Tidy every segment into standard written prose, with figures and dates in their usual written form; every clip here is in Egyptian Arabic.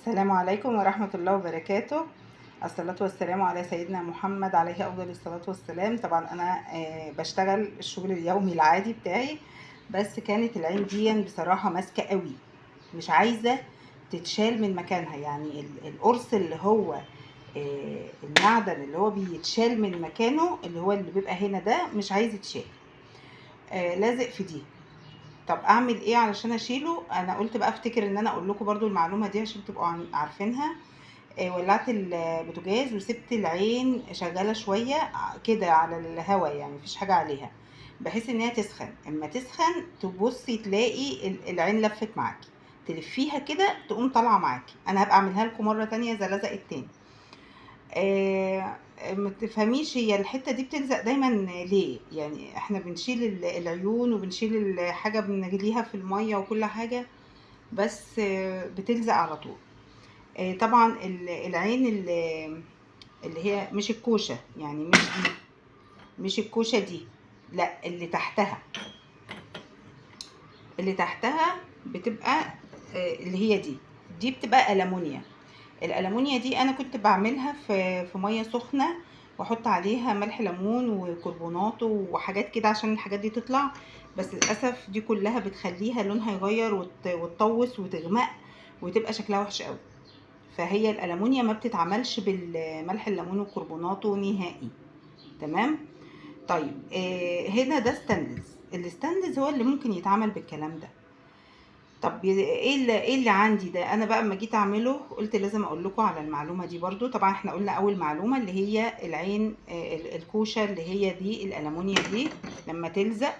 السلام عليكم ورحمة الله وبركاته. الصلاة والسلام على سيدنا محمد عليه أفضل الصلاة والسلام. طبعا أنا بشتغل الشغل اليومي العادي بتاعي، بس كانت العين دي بصراحة ماسكة قوي، مش عايزة تتشال من مكانها. يعني القرص اللي هو المعدن اللي هو بيتشال من مكانه، اللي هو اللي بيبقى هنا ده، مش عايز يتشال، لازق في دي. طب اعمل ايه علشان اشيله؟ انا قلت بقى افتكر ان انا اقول لكم برضو المعلومة دي عشان تبقوا عارفينها. ولعت البوتاجاز وسبت العين شغالة شوية كده على الهوا، يعني مفيش حاجة عليها، بحيث ان هي تسخن. اما تسخن تبصي تلاقي العين لفت معاكي، تلفيها كده تقوم طالعه معاكي. انا هبقى اعملها لكم مرة تانية اذا لزقت تاني. ما تفهميش هي الحتة دي بتلزق دايما ليه؟ يعني احنا بنشيل العيون وبنشيل الحاجة بنغليها في المية وكل حاجة، بس بتلزق على طول. طبعا العين اللي هي مش الكوشة، يعني مش دي، مش الكوشة دي، لا اللي تحتها، اللي تحتها بتبقى اللي هي دي، دي بتبقى ألمونيا. الألمونيا دي أنا كنت بعملها في مية سخنة واحط عليها ملح ليمون وكربونات وحاجات كده عشان الحاجات دي تطلع، بس للأسف دي كلها بتخليها لونها يغير وتطوس وتغمق وتبقى شكلها وحش قوي. فهي الألمونيا ما بتتعملش بالملح الليمون وكربوناته نهائي، تمام؟ طيب هنا ده ستانلس، الستانلس هو اللي ممكن يتعمل بالكلام ده. طب ايه اللي عندي ده؟ انا بقى اما جيت اعمله قلت لازم اقول لكم على المعلومة دي برضو. طبعا احنا قلنا اول معلومة اللي هي العين، الكوشة اللي هي دي الالومنيا دي لما تلزق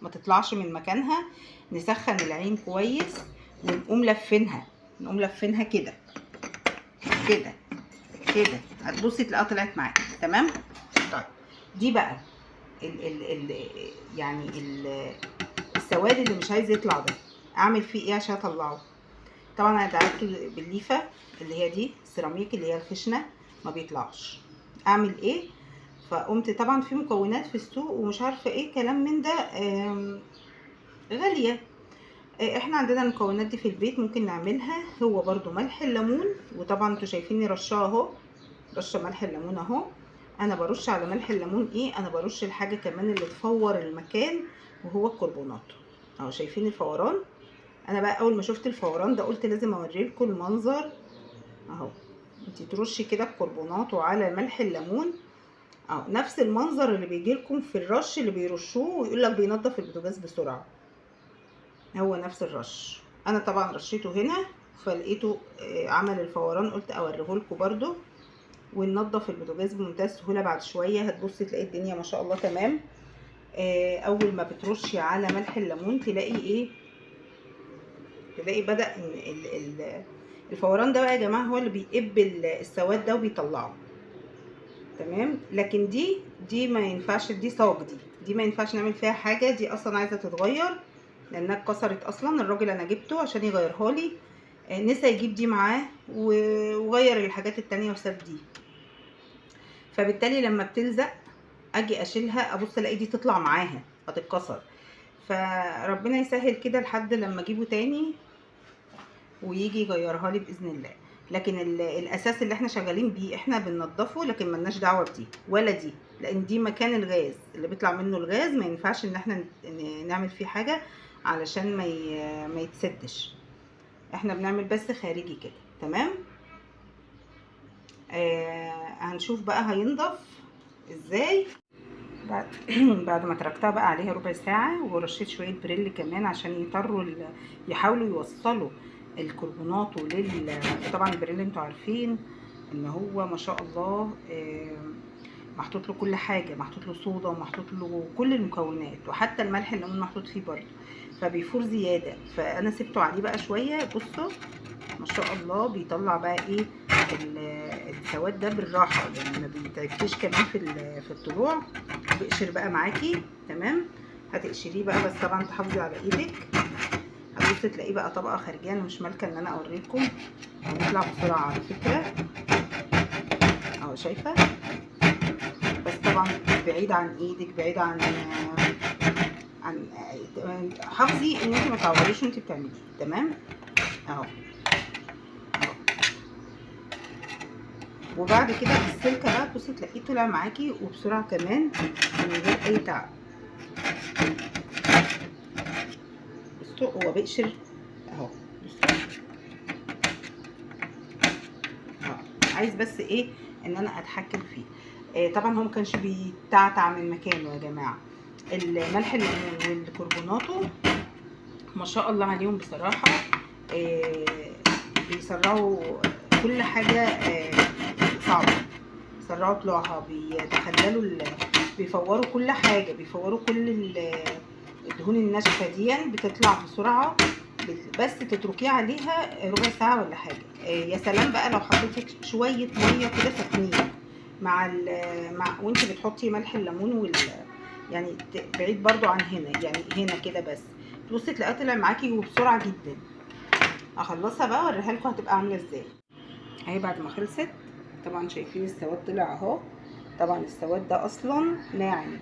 ما تطلعش من مكانها، نسخن العين كويس ونقوم لفينها، نقوم لفينها كده كده كده، هتبصي تلاقيها طلعت معاكي، تمام؟ طيب دي بقى السواد اللي مش عايز يطلع ده، اعمل فيه ايه عشان اطلعه؟ طبعا انا دعكته بالليفه اللي هي دي السيراميك اللي هي الخشنة، ما بيطلعش. اعمل ايه؟ فقمت طبعا في مكونات في السوق ومش عارفه ايه كلام من ده، غالية. احنا عندنا المكونات دي في البيت ممكن نعملها. هو برضو ملح الليمون، وطبعا انتوا شايفيني رشاه اهو، رشه ملح الليمون اهو. انا برش على ملح الليمون ايه؟ انا برش الحاجة كمان اللي تفور المكان وهو الكربونات اهو. شايفين الفوران؟ انا بقى اول ما شفت الفوران ده قلت لازم اوريلكم المنظر اهو. انتي ترشي كده الكربونات وعلى ملح الليمون اهو، نفس المنظر اللي بيجيلكم في الرش اللي بيرشوه ويقول لك بينظف البوتاجاز بسرعة، هو نفس الرش. انا طبعا رشيته هنا فلقيته، عمل الفوران، قلت اوريهولكم برده. وننظف البوتاجاز بمنتهى السهولة. بعد شوية هتبصي تلاقي الدنيا ما شاء الله تمام. اول ما بترشي على ملح الليمون تلاقي ايه؟ تلاقي بدأ الفوران ده بقى يا جماعة هو اللي بيقب السواد ده وبيطلعه، تمام؟ لكن دي ما ينفعش، دي صاج، دي ما ينفعش نعمل فيها حاجة، دي اصلا عايزه تتغير لانها اتكسرت اصلا. الراجل انا جبته عشان يغيرها لي، نسى يجيب دي معاه وغير الحاجات التانية وساب دي. فبالتالي لما بتلزق اجي اشيلها ابص الاقي دي تطلع معاها هتتكسر. فربنا يسهل كده لحد لما اجيبه تاني ويجي يغيرها لي باذن الله. لكن الاساس اللي احنا شغالين بيه احنا بننضفه، لكن ملناش دعوه بدي ولا دي، لان دي مكان الغاز اللي بيطلع منه الغاز، ما ينفعش ان احنا نعمل فيه حاجة علشان ما يتسدش. احنا بنعمل بس خارجي كده، تمام؟ هنشوف بقى هينضف ازاي. بعد ما تركتها بقى عليها ربع ساعة، ورشيت شوية بريل كمان عشان يطروا يحاولوا يوصلوا الكربونات طبعا البريل انتوا عارفين ان هو ما شاء الله، محطوط له كل حاجة، محطوط له صودا ومحطوط له كل المكونات، وحتى الملح اللي هو محطوط فيه برضه، فبيفور زيادة. فانا سبته عليه بقى شوية، بصوا ما شاء الله بيطلع بقى ايه السواد ده بالراحة، يعني ما بيتعبكيش كمان في الطلوع. بيقشر بقى معاكي، تمام؟ هتقشريه بقى، بس طبعا تحافظي على ايدك. هتبصي تلاقيه بقى طبقه خارجية، انا مش مالكه ان انا اوريكم، هنطلع بسرعة على فكرة اهو، شايفه؟ بس طبعا بعيد عن ايدك، بعيد عن حافظي ان انت ما تعوريش وانت بتعمليه، تمام؟ اهو اهو. وبعد كده السلكه بقى تبصي تلاقيه طلع معاكي وبسرعة كمان من غير اي تعب. بصوا هو بيقشر اهو، بصوا اهو، عايز بس ايه ان انا اتحكم فيه. طبعا هو ما كانش بيتعتع من مكانه يا جماعة. الملح الليمون والكربوناتو ما شاء الله عليهم بصراحة، بيسرعوا كل حاجة صعبة، بيسرعوا طلوعها، بيتخللوا بيفوروا كل حاجة، بيفوروا كل الدهون الناشفه دي بتطلع بسرعة، بس تتركيه عليها ربع ساعة ولا حاجة. يا سلام بقى لو حطيتي شوية مية كده سخنين مع مع وانت بتحطي ملح الليمون يعني بعيد برضو عن هنا، يعني هنا كده بس، تبصي تلاقيها طلع معاكي وبسرعة جدا. اخلصها بقى اوريها لكم هتبقى عامله ازاي. اهي بعد ما خلصت طبعا شايفين السواد طلع اهو. طبعا السواد ده اصلا ناعم،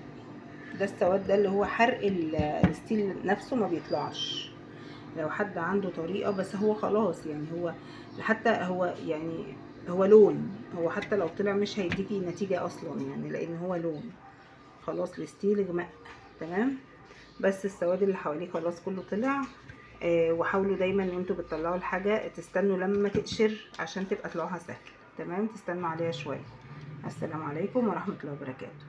ده السواد ده اللي هو حرق الستيل نفسه ما بيطلعش. لو حد عنده طريقه، بس هو خلاص يعني هو حتى هو يعني هو لون، هو حتى لو طلع مش هيديكي نتيجة اصلا يعني، لان هو لون خلاص الستيل غمق. تمام، بس السواد اللي حواليه خلاص كله طلع. وحاولوا دايما ان انتوا بتطلعوا الحاجة تستنوا لما تقشر عشان تبقى طلوعها سهل. تمام، تستنوا عليها شوية. السلام عليكم ورحمة الله وبركاته.